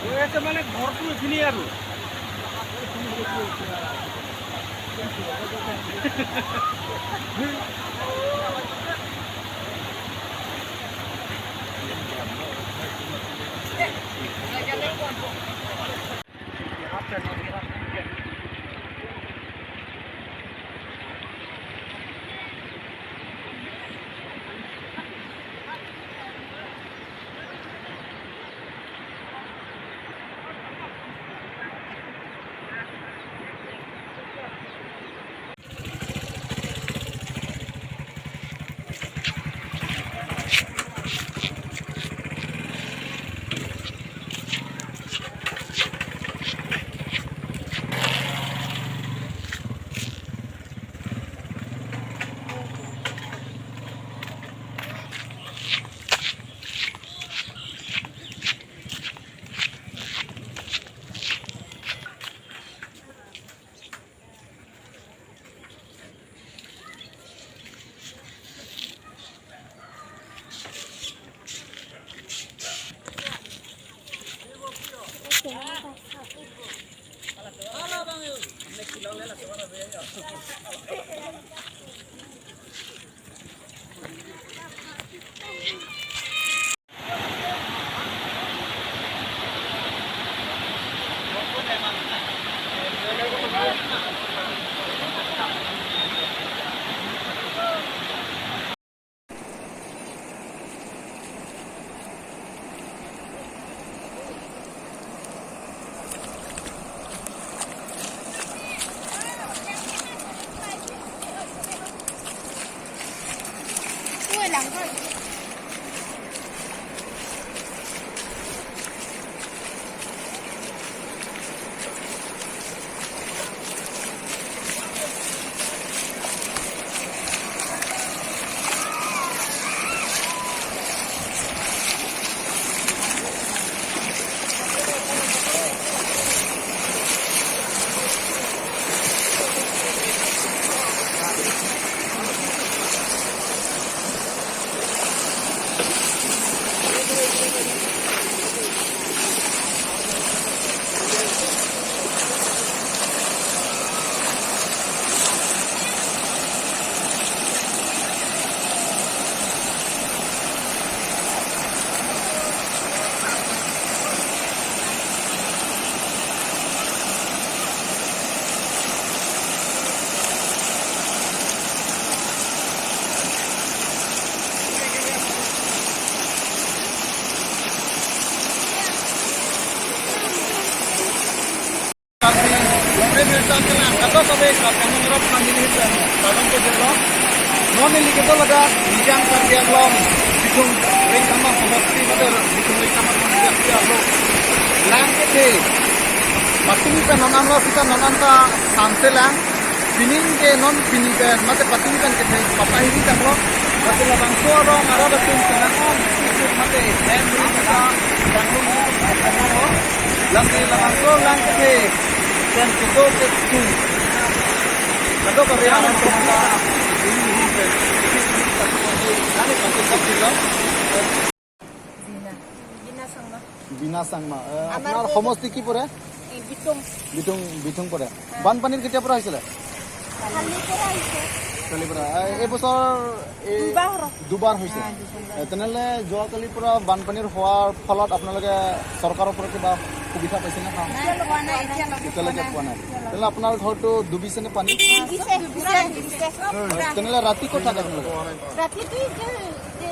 হৈ আছে মানে ঘৰটো এইখিনি আৰু।对，两个。 বিনা চাংমা। আপোনাৰ সমষ্টি কি পৰে? বিথুং। বিথুং পৰে। বানপানীৰ কেতিয়াৰ পৰা হৈছিলে? কালিৰ পৰা। এই বছৰ দুবাৰ হৈছে। তেনেহ'লে যোৱাকালিৰ পৰা বানপানীৰ হোৱাৰ ফলত আপোনালোকে চৰকাৰৰ পৰা কিবা সুবিধা পাইছেনে? এতিয়ালৈকে পোৱা নাই। তেনেহ'লে আপোনাৰ ঘৰটো ডুবিছে নে পানী? তেনেহ'লে ৰাতি ক'ত থাকে আপোনালোকে?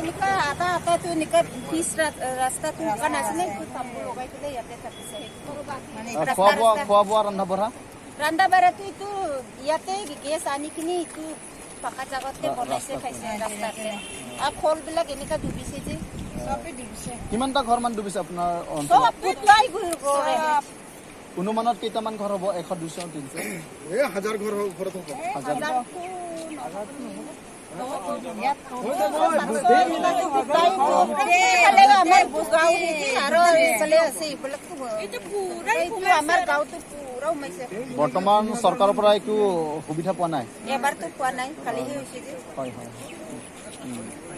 এনেকুৱা আধা আধাটো এনেকুৱা পিচ ৰাস্তাটো শুকান আছিলে, তাম্বু লগাই পেলাই ইয়াতে থাকিছে। খোৱা বোৱা, ৰন্ধা বঢ়া? ৰন্ধা বঢ়াটো এইটো ইয়াতে গেছ আনি কিনি এইটো পাকা জাগাতে বনাইছে, খাইছে ৰাস্তাতে। আৰু খোলবিলাক এনেকুৱা ডুবিছে যে। কিমানটা ঘৰ মান ডুবিছে আপোনাৰ? চব পুতুৱাই গ'ল। অনুমানত কেইটামান ঘৰ হ'ব? 100, 200, 300? এই হাজাৰ ঘৰ ওপৰত হ'ব। হাজাৰ। আমাৰ গাঁও আৰু এইফালে আছে, এইবিলাক আমাৰ গাঁৱতো পুৰা সোমাইছে। বৰ্তমান চৰকাৰৰ পৰা একো সুবিধা পোৱা নাই? এবাৰতো পোৱা নাই, কালিহে হৈছে যে। হয় হয়,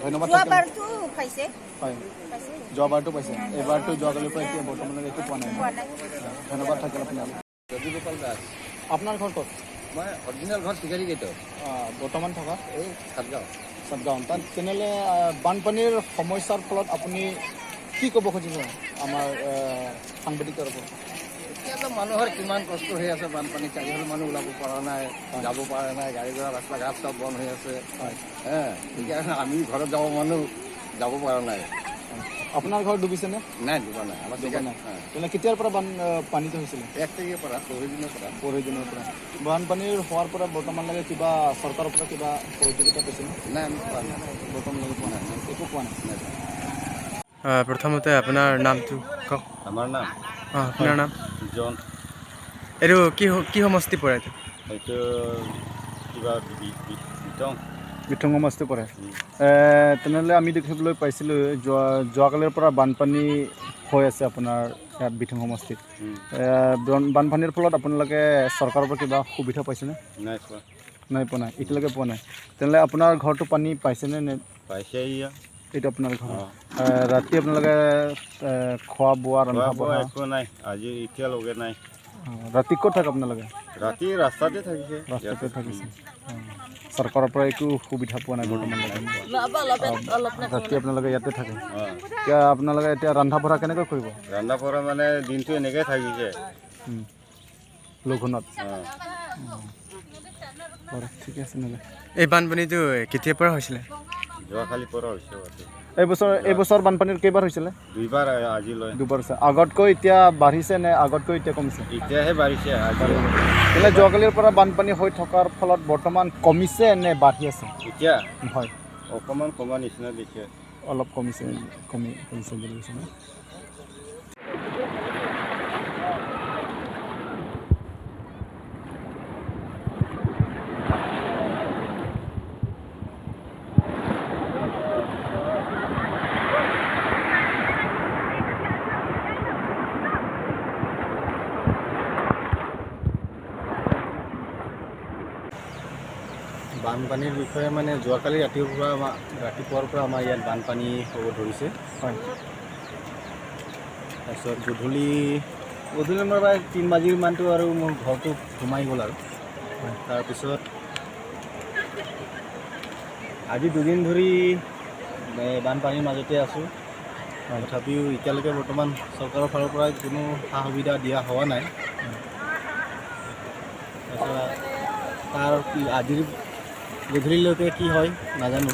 ধন্যবাদ থাকিল। যোৱাবাৰতো পাইছে। হয়। পাইছে। যোৱাবাৰটো পাইছে, এইবাৰটো যোৱাকালিৰ পৰা এতিয়া বৰ্তমানলৈকে একো পোৱা নাই। পোৱা নাই। ধন্যবাদ থাকিল আপোনালৈ। গোপাল দাস। আপোনাৰ ঘৰ ক'ত? মই অৰিজিনেল ঘৰ চিকাৰী গেটত। বৰ্তমান থকা? এই সাতগাঁও। সাতগাঁও। তাত তেনেহ'লে বানপানীৰ সমস্যাৰ ফলত আপুনি কি ক'ব খুজিব আমাৰ সাংবাদিকৰ ওপৰত? এতিয়াতো মানুহৰ কিমান কষ্ট হৈ আছে বানপানী, চাৰিওফালে মানুহ ওলাব পৰা নাই, যাব পৰা নাই, গাড়ী ঘোঁৰা ৰাস্তা ঘাট চব বন্ধ হৈ আছে। হয়। হে, সেইকাৰণে আমি ঘৰত যাব মানুহ যাব পৰা নাই। আপোনাৰ ঘৰ ডুবিছেনে? নাই, ডুবা নাই আমাৰ। ডুবা নাই। তেনে কেতিয়াৰ পৰা বান পানীটো হৈছিলে? 1 তাৰিখৰ পৰা, পৰহি দিনৰ পৰা। পৰহি দিনৰ পৰা। বানপানীৰ হোৱাৰ পৰা বৰ্তমানলৈকে কিবা চৰকাৰৰ পৰা কিবা সহযোগিতা পাইছেনে? নাই, আমি পোৱা নাই। বৰ্তমানলৈকে পোৱা নাই, একো পোৱা নাই। নাই। প্ৰথমতে আপোনাৰ নামটো কওক। আমাৰ নাম? অঁ, আপোনাৰ নাম? জন। এইটো কি সমষ্টি পৰে এইটো? এইটো কিবা বিতং। বিথং সমষ্টি পৰে। তেনেহ'লে আমি দেখিবলৈ পাইছিলোঁ যোৱাকালিৰ পৰা বানপানী হৈ আছে আপোনাৰ ইয়াত বিথং সমষ্টিত। বানপানীৰ ফলত আপোনালোকে চৰকাৰৰ পৰা কিবা সুবিধা পাইছেনে? নাই পোৱা। নাই পোৱা নাই, এতিয়ালৈকে পোৱা নাই। তেনেহ'লে আপোনাৰ ঘৰটো পানী পাইছেনে নে? পাইছে ইয়া। এইটো আপোনাৰ ঘৰ? অঁ। ৰাতি আপোনালোকে খোৱা বোৱা খোৱা ৰন্ধা বোৱা বঢ়া? একো নাই, আজি এতিয়ালৈকে নাই। ৰাতি ক'ত থাকে আপোনালোকে? ৰাতি ৰাস্তাতে থাকিছে। ৰাস্তাতে থাকিছে। চৰকাৰৰ পৰা একো সুবিধা পোৱা নাই বৰ্তমানলৈকে। ৰাতি আপোনালোকে ইয়াতে থাকে? অঁ। এতিয়া আপোনালোকে এতিয়া ৰন্ধা বঢ়া কেনেকৈ কৰিব? ৰন্ধা বঢ়া মানে দিনটো এনেকৈ থাকিছে। লঘোণত? অঁ। বাৰু, ঠিকে আছে নহ'লে। এই বানপানীটো কেতিয়াৰ পৰা হৈছিলে? যোৱাকালি পৰা হৈছে ৰাতি। এইবছৰ বানপানীৰ কেইবাৰ হৈছিলে? দুইবাৰ আজিলৈ। দুবাৰ হৈছে। আগতকৈ এতিয়া বাঢ়িছে নে আগতকৈ এতিয়া কমিছে? এতিয়াহে বাঢ়িছে আজি। তেনে যোৱাকালিৰ পৰা বানপানী হৈ থকাৰ ফলত বৰ্তমান কমিছে নে বাঢ়ি আছে? এতিয়া? হয়। অকণমান কমা নিচিনা দেখে। অলপ কমিছে, কমিছে বুলি কৈছে ন? বানপানীৰ বিষয়ে মানে যোৱাকালি ৰাতিপুৱাৰ পৰা আমাৰ ইয়াত বানপানী হ'ব ধৰিছে। হয়। তাৰপিছত গধূলি গধূলি মই প্ৰায় 3 বাজিমানটো আৰু মোৰ ঘৰটো সোমাই গ'ল আৰু। তাৰপিছত আজি দুদিন ধৰি বানপানীৰ মাজতে আছোঁ। তথাপিও এতিয়ালৈকে বৰ্তমান চৰকাৰৰ ফালৰ পৰা কোনো সা সুবিধা দিয়া হোৱা নাই। তাৰপিছত তাৰ কি আজিৰ গধূলিলৈকে কি হয় নাজানো,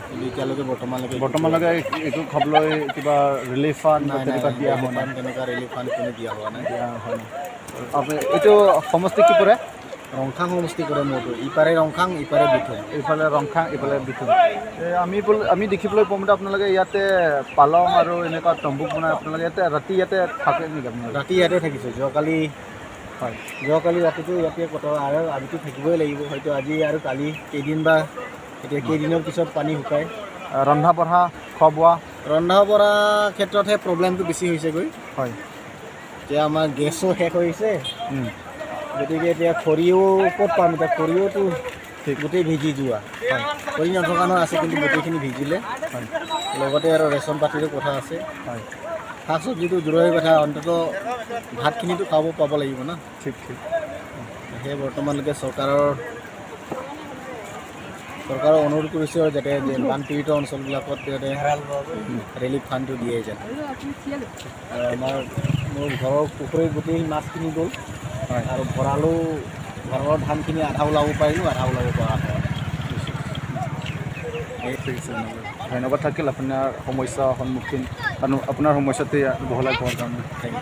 কিন্তু এতিয়ালৈকে বৰ্তমানলৈকে বৰ্তমানলৈকে একো খাবলৈ কিবা ৰিলিফ ফাণ্ড নাই, নাই, তেনেকুৱা দিয়া হোৱা নাই? তেনেকুৱা ৰিলিফ ফাণ্ড কোনো দিয়া হোৱা নাই। দিয়া হোৱা নাই। আপুনি এইটো সমষ্টি কি পৰে? ৰংখাং সমষ্টি পৰে মোৰটো। ইপাৰে ৰংখাং, ইপাৰে বিথং। এইফালে ৰংখাং, এইফালে বিথং। আমি দেখিবলৈ পোৱা মতে আপোনালোকে ইয়াতে পালং আৰু এনেকুৱা তম্বু বনাই আপোনালোকে ইয়াতে ৰাতি ইয়াতে থাকে নেকি আপোনালোকে? ৰাতি ইয়াতে থাকিছোঁ যোৱাকালি। হয়। যোৱাকালি ৰাতিটো ইয়াতে কটোৱা আৰু আজিতো থাকিবই লাগিব হয়তো। আজি আৰু কালি কেইদিন বা এতিয়া কেইদিনৰ পিছত পানী শুকায়। ৰন্ধা বঢ়া, খোৱা বোৱা? ৰন্ধা বঢ়া ক্ষেত্ৰতহে প্ৰব্লেমটো বেছি হৈছেগৈ। হয়। এতিয়া আমাৰ গেছো শেষ হৈছে, গতিকে এতিয়া খৰিও ক'ত পাম? এতিয়া খৰিওতো গোটেই ভিজি যোৱা, খৰি নথকা নহয়, আছে, কিন্তু গোটেইখিনি ভিজিলে। লগতে আৰু ৰেচন পাতিৰো কথা আছে। হয়। শাক চব্জিটো দূৰৰে কথা, অন্ততঃ ভাতখিনিতো খাব পাব লাগিব না। ঠিক ঠিক। সেয়ে বৰ্তমানলৈকে চৰকাৰক অনুৰোধ কৰিছোঁ আৰু যাতে যে বানপীড়িত অঞ্চলবিলাকত যাতে ৰিলিফ ফাণ্ডটো দিয়ে যেন। আৰু মোৰ ঘৰৰ পুখুৰীৰ গোটেই মাছখিনি গ'ল। হয়। আৰু ভঁৰালৰ ধানখিনি আধা ওলাব পাৰিলোঁ, আধা ওলাব পৰা হোৱা নাই। ঠিক আছে, ধন্যবাদ থাকিল আপোনাৰ সমস্যাৰ সন্মুখীন আৰু আপোনাৰ সমস্যাটো বহলাই কোৱাৰ কাৰণে। Thank U.